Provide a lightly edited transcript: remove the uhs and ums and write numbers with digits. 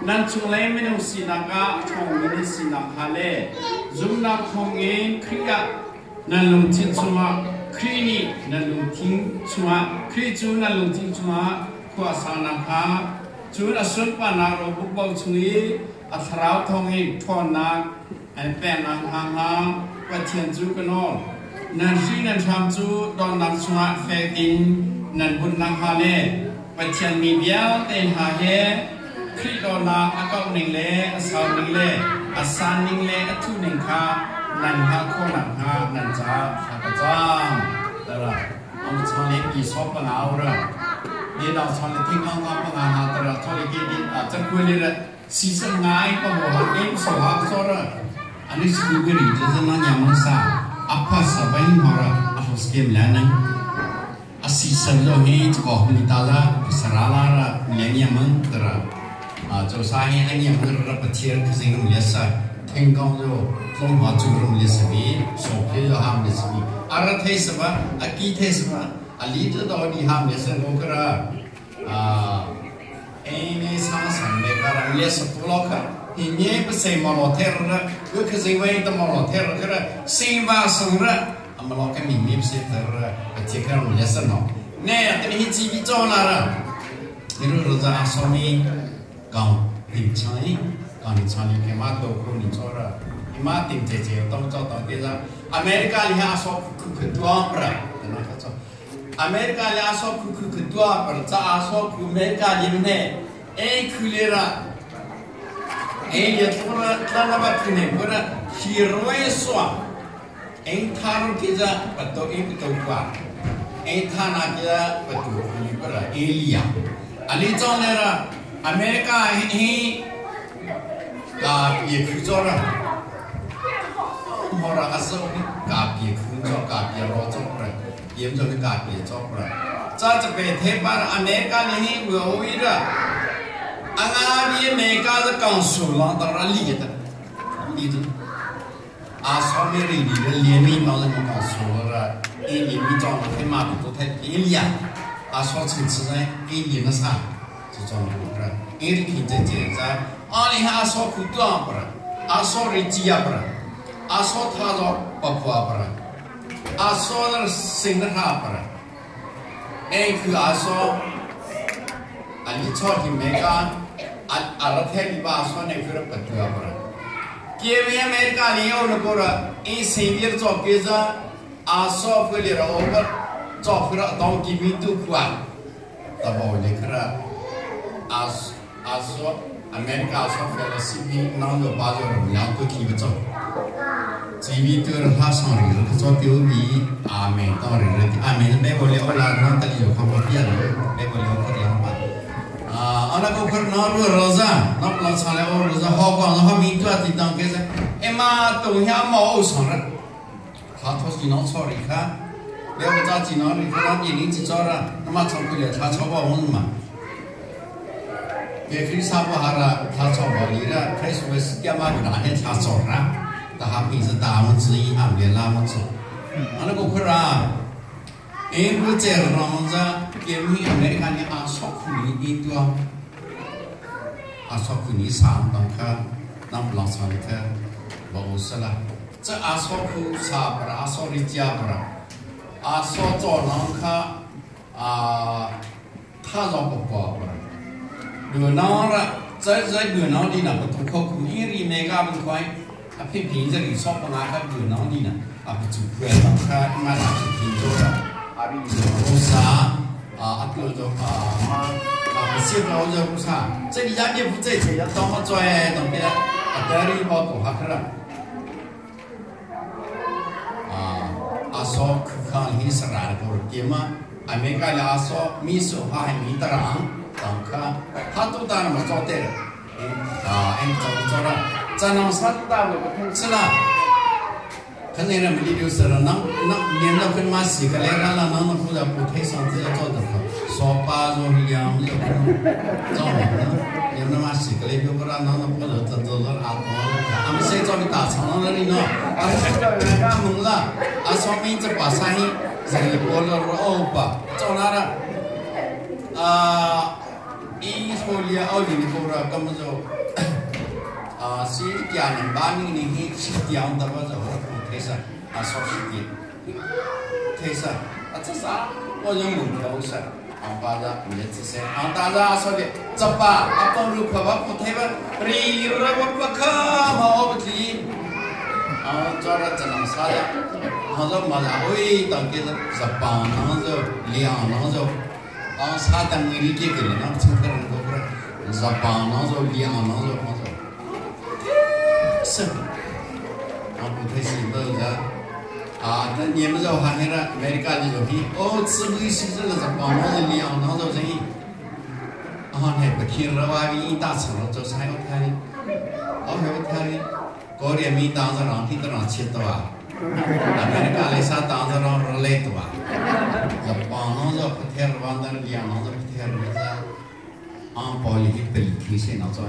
Nan chunglei minung sinak ah ṭhawngmi nan sinak kha le zumhnak thawngin Khrih ah nan lungthin chungah Khrih nih nan lungthin chungah Khrih cu nan lungthin chungah khua a sa nakhnga cun a sunparnak robuk bo chung i a thlarau thawngin ṭhawnnak an pek nakhnga hnga Pathian cu ka nawl. Nan hri nan hram cu dawtnak chungah fek in nan bunh nakhnga le Pathian mi vialte hna he Khrih dawtnak a kauh ning le a sau ning le a san ning le a thuh ning kha nan hngalh khawh nakhnga nan caah thla ka cam. Tara ang chang le ki so panga ura ni dang chang le thing ang panga na tara chole ke di a chakwe le ra si san ngai pa mo ha em so ha so ra ani sku ke ri je na nyam sa apha sa bai hora a ho skem la nang a si san lo hi chko ni ta la sarala ra nyang mang tara a cho sa hi ang yang ra pathir khasing rum le sa theng kong jo tlong ha chu rum le sabi so phe jo ham le sabi ara thei saba a ki thei saba a li to do ni ham le sa ngo kara a e sa san le kara le sa tu lo kha hi nye pa se mo lo ther ra cứ khasing wei ta mo lo ther kara sing ba sung ra amalo ka mi mi se ther ra pathir kha rum le sa no ne ta ni chi bi cho la ra ni ru ro za so mi 讲平常，讲你唱你起码都可能做了，你妈顶姐姐都做到啲啦。อเมริกา里下说苦苦多不啦，等下做。อเมริกา里下说苦苦苦多不啦，这阿说苦美国里面呢，哎苦来了，哎也做了，他那边苦呢，不啦，去瑞说，哎他们给着不都哎不都挂，哎他那个不都苦不啦，哎呀，阿里装来了。อเมริกาฮีกาเปียคือจอระฮอระอาซงกาเปียคือจอกาเปียรอจอกระเยี่ยมจอกาเปียจอกระจ้าจะเป็นเทปาอเมริกานี่เววิระอังอาบีเมกาจะกังสุลังตระลีตลีตอาซอเมรีลีเลียมีนอลกังสุระเอลีมีจองเทมาตุเทเอลียอาซอชินซึเอลีนะซาจะจองระเอริคินเจเจจ้า阿里哈阿索苦多阿布拉，阿索里吉阿布拉，阿索他罗巴布阿布拉，阿索那sinh那哈布拉，เอคืออาโซอันนี้ชอบที่เมกาอันอาราเทลิบาโซในคือปัจจุบันเกี่ยวกับอเมริกานี่เอาหนูก็ระเอเซียร์จอบเกจาอาโซเพื่อเรียนเอาก็จอบเพื่อต้องกินมีตุกวันแต่บอกเลยครับอาอาโซอเมริกาโซเฟลซิมีน้องอยู่บ้านอยู่两个基本走，这边对他上里了，他做丢比阿美到里了，阿美是美国的，我来那这里有看不变的，美国的我两把。啊，阿那个可那路罗子，那不老长了，我罗子好光，那好民主啊，地当给是，哎妈，东下毛上了，他托几脑草里看，两个扎几脑里看，那年龄几早了，那么长不了，他超过我嘛。给คริสต์ว่าระ他超过你了，开始为是干嘛哪天他走了，但他平时打我之一，他连拉我走，啊那个可啦，因为这个样子，因为อเมริกานี่อาชอบคุณนี่ตัวอาชอบคุณนี่สามตังค่ะน้ำหลังสามค่ะบอกสละ这阿索库萨布拉阿索里加布拉阿索做人卡啊，他让不过布拉。ดูน้องละใจใจดูน้องดีนะประตูเขาคุณอีรีเมกาเป็นควายอภิพิงจะรีชอบปังอาครับดูน้องดีนะอภิจุเพื่อนต้องค่ามาหลับพิงโจ้ละอาริโอซา啊，叫做啊嘛啊，小高就不差，这里家也不这这要当么做哎，当的啊，得里好多哈克了。啊，阿说可看你是哪个的嘛？阿美个阿说米索哈还米得郎，当看他都当么做的了，啊，俺做做了，咱弄啥大我不通吃了。可能人们就是了，那那年老跟嘛洗个来看了，那那不然不太上这做的好，说八肉两肉做好呢，年老嘛洗个来就不然那那不然这做做阿公，俺们谁做的大厂那里呢？俺们谁做的干门了？阿说明这把生意是波罗欧巴做那了，啊，伊说了奥利波罗根本就啊，是家人把你你去掉的不是？开始啊，说时间，开始啊，这啥？我用门口说，俺爸子没这些，俺大子说的，走吧，阿公如可把不推吧，里了我不可毛不提，啊，做了这能啥的，他说没啥，喂，到给是十八，然后就两，然后就，啊，啥等你这个了，那从这人过来，18，然后就两，然后就我说，是。啊，不太行，都是啊，那你们这还那个美利坚的作品，哦，吃不起这个是广东人两当做生意，啊，那不听了话，一大吃了做啥要看的，哦，要看的，高点米当着让听都让吃多啊，啊，美利坚的啥当着让让来多啊，这广东这不听了话，那两当做不听了是，啊，包里去本地些那做。